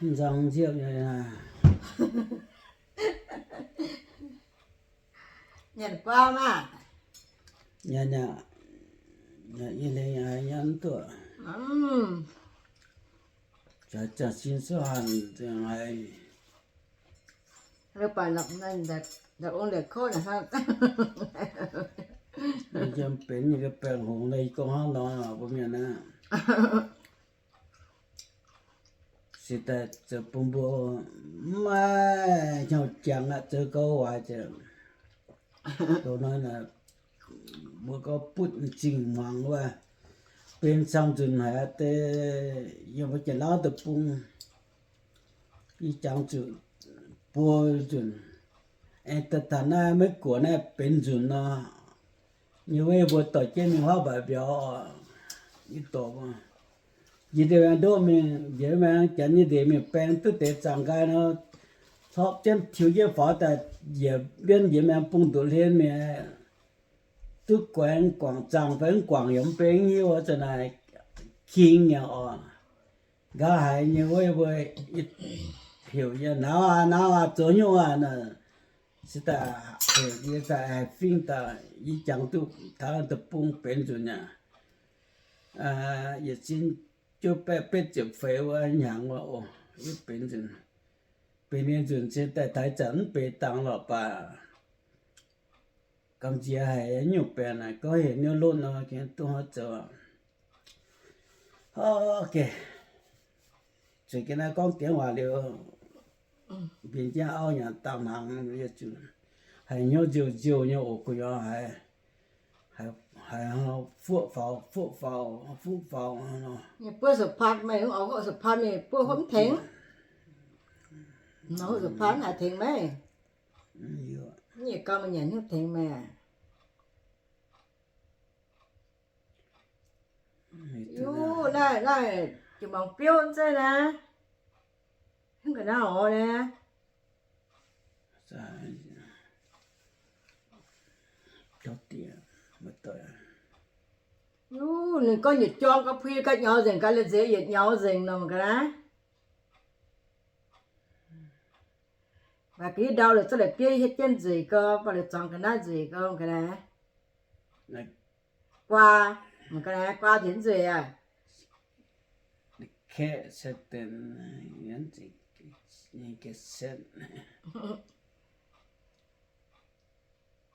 Nzang nziepv nyei. Nyanc guaa maah? Nyanc, nyanc. Nyanc i lengh haiz nyanc duqv. Jaax, jaax sin suv hanc zengc haiz. Yiem benx nyei baengh hungx naaiv, yie gorngv hnangv nor mbuo mienh naaiv. Se daaih zoux bun mbuo maiv hnyouv jangx aqv, zoux gauh waaic ziouc. Dongh naaiv mbuo gorngv butv m'zing hmuangx wuov, benx camv nzunc haic aqv deix. Yiem mbuo Janx-Lauv deic-bung, yie jangx zuqc buo nzunc, aengx daaih taux naaiv Meiv Guoqv naaiv benx nzunc nor, nyei weiv mbuo dorh jienv mingh huaav mbaac mbiauz oc. Yie dorh mbuo njiec ndeic-maengx ndoqv mingh, njiec ndeic-maengx Janx nyei ndeic mingh baeng duqv deix zaangc nqaai nor, corc jienv tiux jienv faaux daaih njiec mbienv njiec maengx bung nduqc hlen mingh, duqv guaix guangc zaangc fai guangc yaac mv benx hiuv, zanc naaic king nyei oc. Nqa'haav haiz nyei weiv mbuo heuc yie nauz aac, nauz aac, zoux nyungc aac. Se daaih heuc yie daaih haih fingx daaih, yie jangx duqv taux deic-bung benx nzunc aqv. Yietc cin juov baeqv betv ziepc feix wuov hnyangx wuov oc, yie benx nzunc. Benx nyei nzunc se daaih taux ih zanc mv benx dangx lorqc baac gamh nziex haic nyungc baengc naaic gorngv heuc niouv lotv nor, gengh duqv hnoi zoux. Oc, zueiz ga'naaiv gorngv diex waac liuz, mbienx jienv auv nyanc dangh hnaangx, haiz hnyouv nziouh nziouh nyei oc, gu'nyuoz haiz, haiz fuoqv faaux, fuoqv faaux, fuoqv faaux nor. Buov su'paan, meih mv oix huoqv su'paan, meih buov huoqv mv tengx. Huoqv su'paan haiz tengx meih. Yie gauh meih nyanc hnyouv tengx meih. Yuv, naaiv, naaiv jiu-baang biouv zeiv naaiv. Hnangv ga'naaiv oc naaiv. Yuv, ninh gorngv yietc jorm ga'puix ga'nyauv nzengc, ga'la'nziex yietc nyauv nzengc nor ga'naaiv. Mangc gaax ndau lorqc, zorqv la'bieiv hietv jienv nzueic gau, baac la'zuangx ga'naaiv nzueic gau ga'naaiv. Guaa, mangc ga'naaiv guaa tengx nzueic aqv.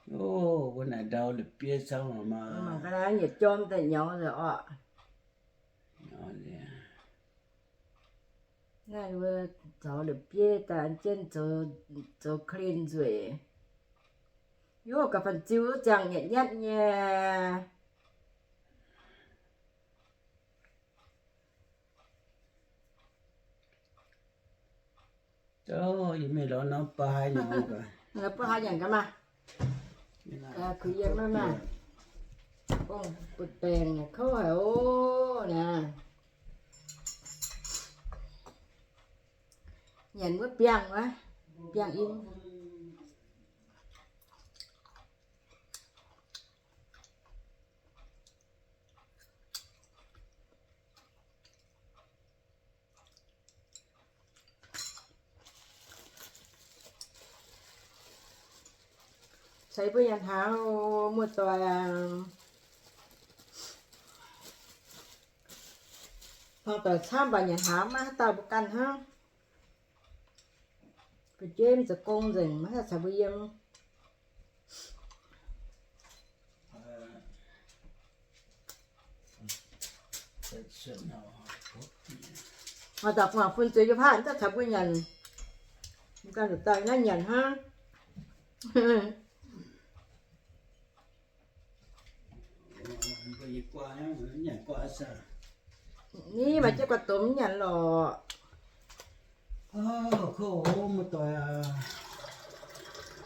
Oc, wuov naaic ndau la'bieiv camv maah. Mangc ga'naaiv yietc jorm daaih nyauv nzengc orqc. Naaiv wuov zoux la'bieiv daaih jienv zoux clean nzueic. Yov, ga'fanh ziu ziangh nyetv nyatv nyei. Zoux yie mingh lorz norm ba'haaix nyanc gaax. Lorz ba'haaix nyanc gaax maah. Kuh yiem maah maah. Butv-baengc kouv haic oc naaiv. Nyanc wuov biangh wuov, biangh in. Caux mbuo nyanc hnaangx, muoz-doic aac. Hmuangx doic camv mv baac nyanc hnaangx maiv haaix dauh mbuo ganh hnangv. Fu'jueiv mv zoux gong nzengc, maiv haih caux mbuo yiem. Maaih dauh gu'nguaaz fun zueiz yiem haav, mv daaih caux mbuo nyanc. Mv ganh zuqc daaih naaiv nyanc hnangv. Ni maaih jienv guaax domh mv nyanc lorqc. Kouv muoz-doic aac,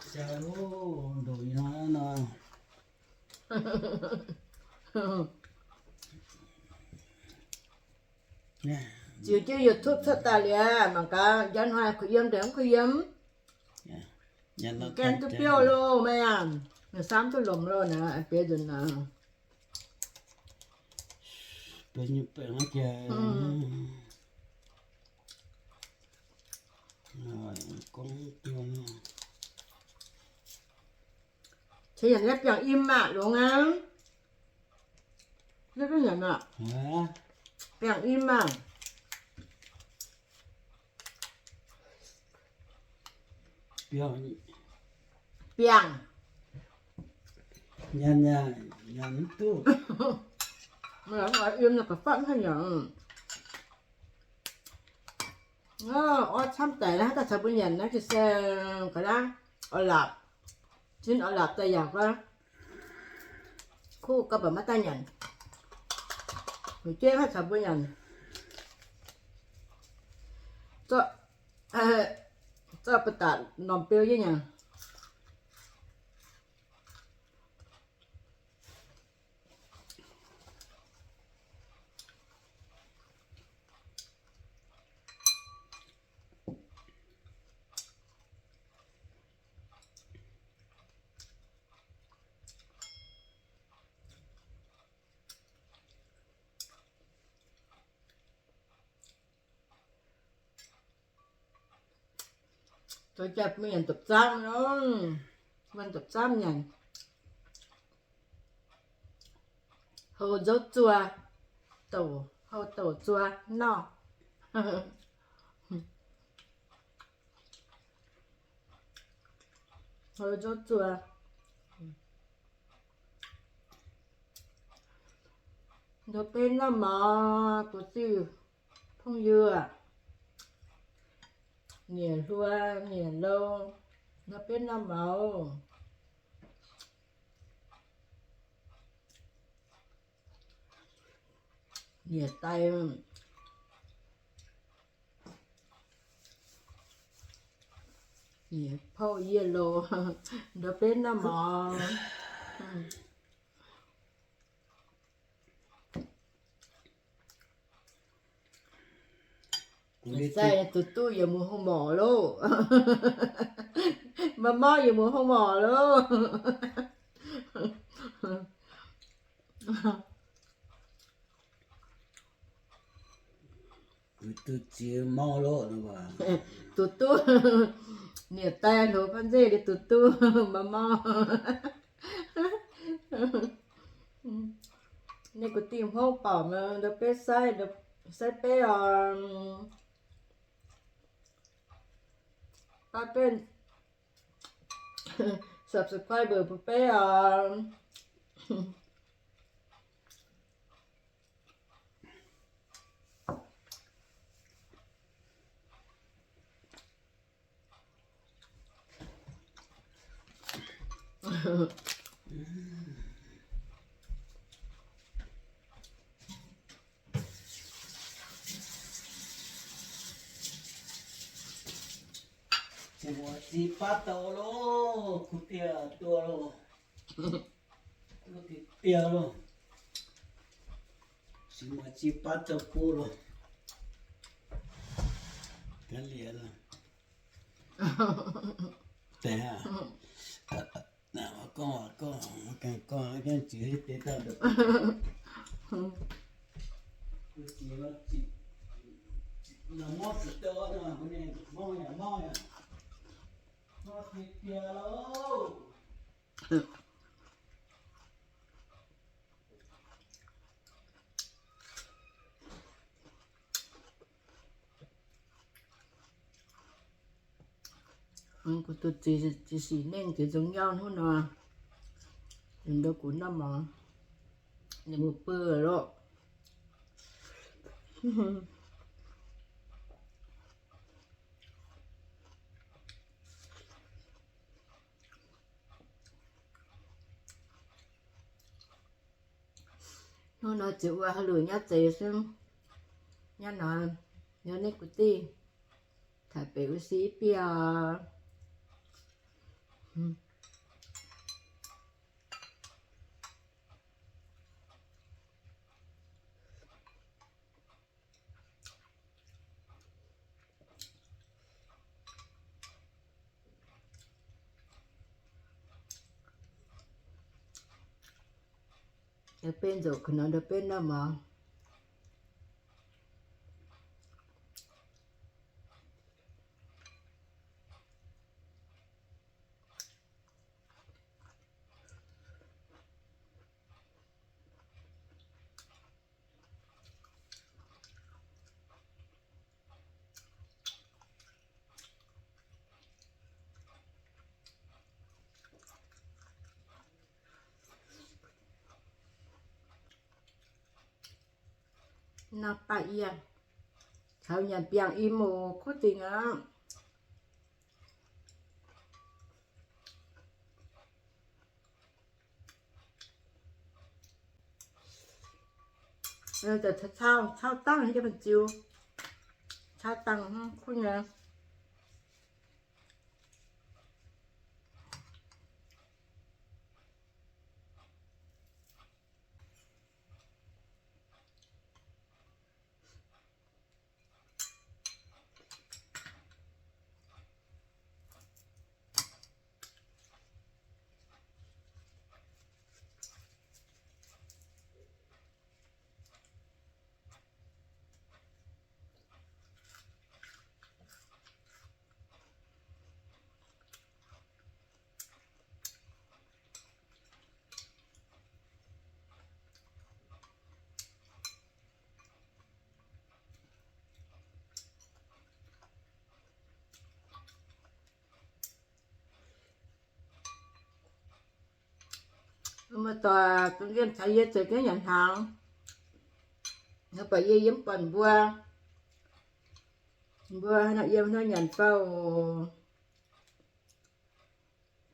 siang loh ndoqc ih hnoi nor. Ziux jienv YouTube cuotv daaih liuz, mangc gaax njang hnoi kuh yiem nzengc mv kuh yiem. Gaeng duqv biouv loh meih aac, ninh samv duqv lomc loh naaic, biouv nzunc naaic. Ceix nyanc naaiv biangh im maah, longx aqv. Naaiv duqv nyanc aqv. Biangh im maah. Biangh. Nyanc nyanc nyanc mv duqv. Im naaic ga'fatv hnangv nyanc. Orv camv daic naaiv, haaix dauh caux mbuo nyanc naaiv, ga'sie ga'naaiv, orv laapc, zinh orv laapc daaih yaac guov, kuv gauh baac maiv daaih nyanc. Heuc jienv haaix caux mbuo nyanc. Zorqv, zorqv ba'datc normh beu jienv nyanc. Zoux jaa mbuo nyanc dopc zaamv, mbuo dopc zaamv nyanc. Hou nzouv zuo, douc, hou douc zuo nor. Hou nzouv zuo. Ndoh benv naaiv maux, guv diuh pong yuoqc, nyiec hluo nyiec lou, ndoh benv naaiv maux. Nyiec daaih, nyiec pouv yie loz, ndoh benv naaiv maux. Sai duqv duqv yie mbuo hungh morc loh. Maiv morc yie mbuo hungh morc loh. Duqv duqv ziex morc loh. Duqv duqv, nyiec daaih hloz faan nzeiv liuz duqv duqv maiv morc. Ninh gu'dingh hmouv baaux nor, ndoh beiv saib, ndoh saib beiv oc. Baav beiv subscribe bun beiv oc. Cingx muoz ziex baav douz loh, kuv dieh duqv loh. Duqv dieh dieh loh. Cingx muoz ziex baav douz buv loh. Ga'liez loh. Deix aqv. Gorngv, gorngv, gaengh gorngv, gaengh ziux deix dauh. Mv zuqc douh nor, mbuo ninh mauv yaac mauv yaac mauv deix biaa loh. Kuv duqv ziex sic nengh jiex nzung nyauv hnangv nor, ninh mbuo gux naaiv mangc, ninh mbuo beu loh. Hnangv nor ziouc wuov haaix luc nyatv zeix se nyatv nor, yie ninh gu'dingh taaih beic wuov si biaa. Benv nzouc ka'nor, ndau benv naaiv mangc. Nangh baac yie caux nyanc biangh im oc, kuv dingc aqv. Cau dangh, cau dangh hnangv kuv nyei. Muoz-doic, zungv yiem caux yie zoux jienv nyanc hnaangx. Hnangv baac yie yiem buonc mbuo, mbuo nor yiem nor nyanc fai oc.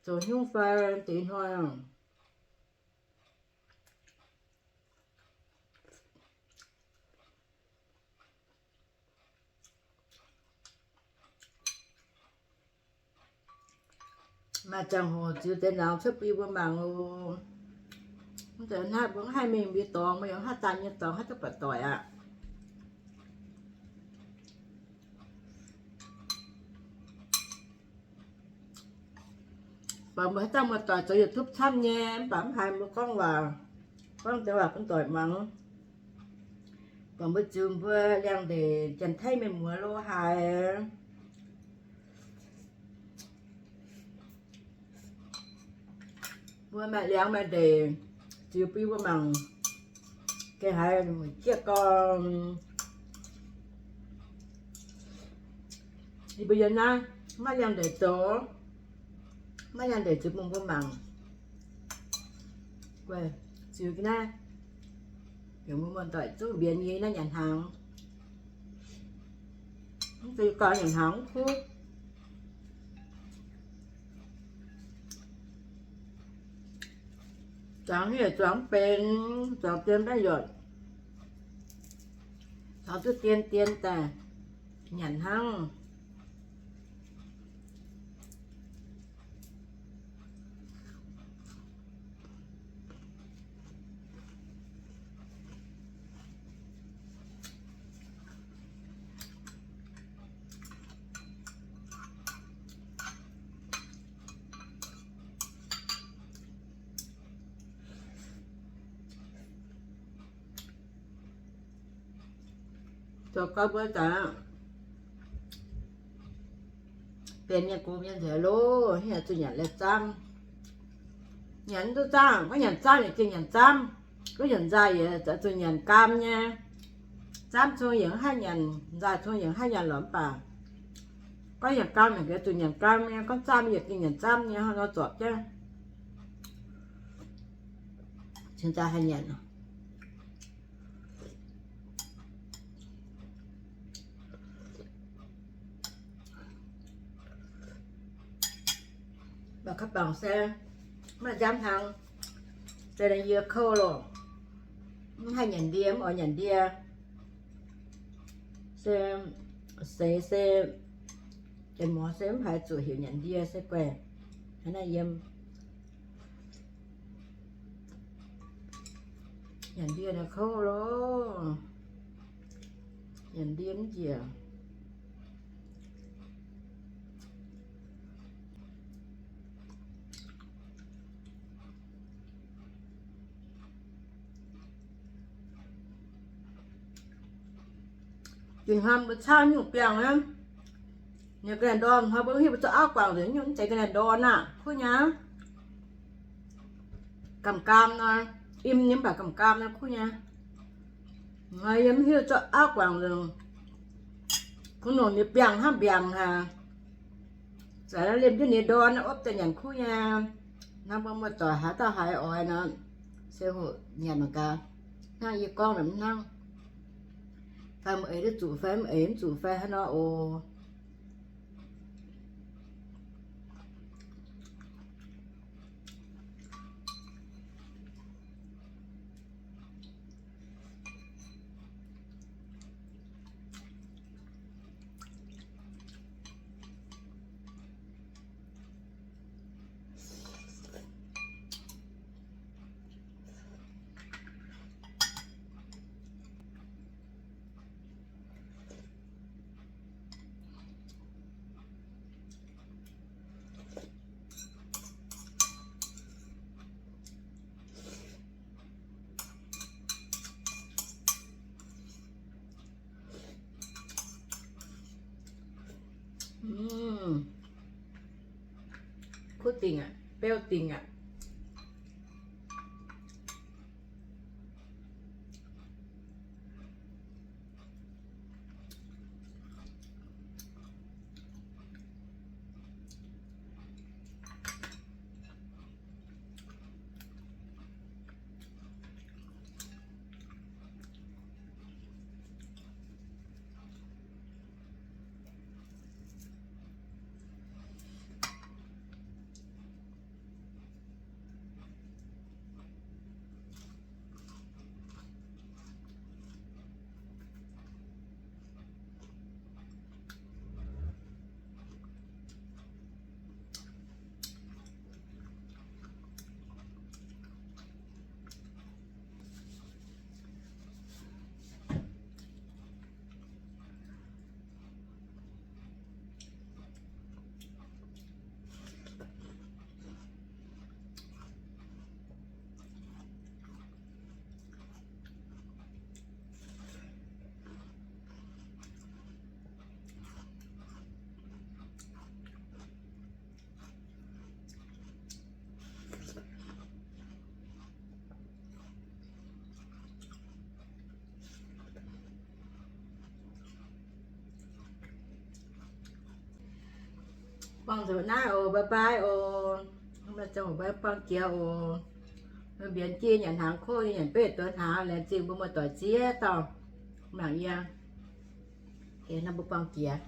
Zoux hnyungv fai deix hnoi. Maaih ziangh hoc ziux deix nangx cuotv bun yie mbuo mangc oc. Mv zeiz hnangv mbuo mv haih mingh mbuo dorngx, mbuo yaac mv haih daan nyei dorngx, haaix duqv buatc doic aqv. Buatc mbuo haaix dauh muoz-doic zoux YouTube camv nyei, mv baac mv haiz mbuo gorngv waac, gorngv deix waac bun doic muangx. Buatc mbuo ziux mbuo liangx-ndeic Janx-Taiv mienh muoz lo haic. Mbuo maaih liangx maaih ndeic ziux bun mbuo mangc. Gengh haiz jieqv gorn. Yie mbuo yiem naaiv maiv liangx-ndeic zoux, maiv liangx-ndeic ziux bun mbuo mangc. Ziux ga'naaiv, yaac mbuo muoz-doic zungv mbienx yie naaiv nyanc hnaangx. Mv zeiz gorngv nyanc hnaangx mv kuv. Zuangx hniev zuangx mv benx, zuangx dien mv baac yaac zuangx duqv dien dien daaih nyanc hnangv. Zoux gau mbuo zanc benx mienh gox mienh nzengc loh, haaix zuqc nyanc laih zaamv. Nyanc mv duqv zaamv, gorngv nyanc zaamv yaac gengh nyanc zaamv. Gorngv nyanc nzaaih yaac zuqc nyanc gaam nyei. Zaamv cong yaac mv haih nyanc, nzaaih cong yaac mv haih nyanc lorqc mv baac gorngv nyanc gaam yaac zuqc nyanc gaam nyei, gorngv zaamv yaac gengh nyanc zaamv nyei, hnangv nor zorpc jienv. Cingx daaih haih nyanc. Mangc gaax bangc se maiv nziaamv hnaangx, se yie kouv loh, mv haih nyanc ndie, mv oix nyanc ndie. Se seix se, deix mor se mv haiz zuqc heuc nyanc ndie se guaih haaix naaiv yiem. Nyanc ndie naaiv kouv loh. Nyanc ndie mv njiec. Dinh hnamv mbuo caauv nyungc biangh aqv. Ninh ga'naaiv ndorm hnoi mbuo hiuv mbuo zoux auv guangc nzengc nyungc mv zeiz ga'naaiv ndorm aqv, kuv nyei. Gamh gaam nor, im nyei mv baac gamh gaam nor kuv nyei. Hnoi yie mv hiuv zoux auv guangc nzengc, kungx longc ninh biangh hnangv mbiaangc haic. Zaqc liemh jienv ninh ndorm naaiv opv daaih nyanc kuv nyei. Hnangv mbuo muoz-doic haaix dauh haiz oix nor, se hoqc nyanc mangc gaax. Hnangv yie gorngv naaic mv hnangv. Fai mv eix duqv zuqc fai mv eix mv zuqc fai hnangv nor oc. Kuv dingc aqv, beuv dingc aqv. Buangh nzunc naaiv oc, bye bye oc. Mbuo zungv buangh jiex oc. Mbuo mbienx jienv nyanc hnaangx kov, nyanc betv duqv hnaangx, laengz zingh mbuo muoz-doic ziex dauh mangc yie. Hnangv mbuo buangh jiex.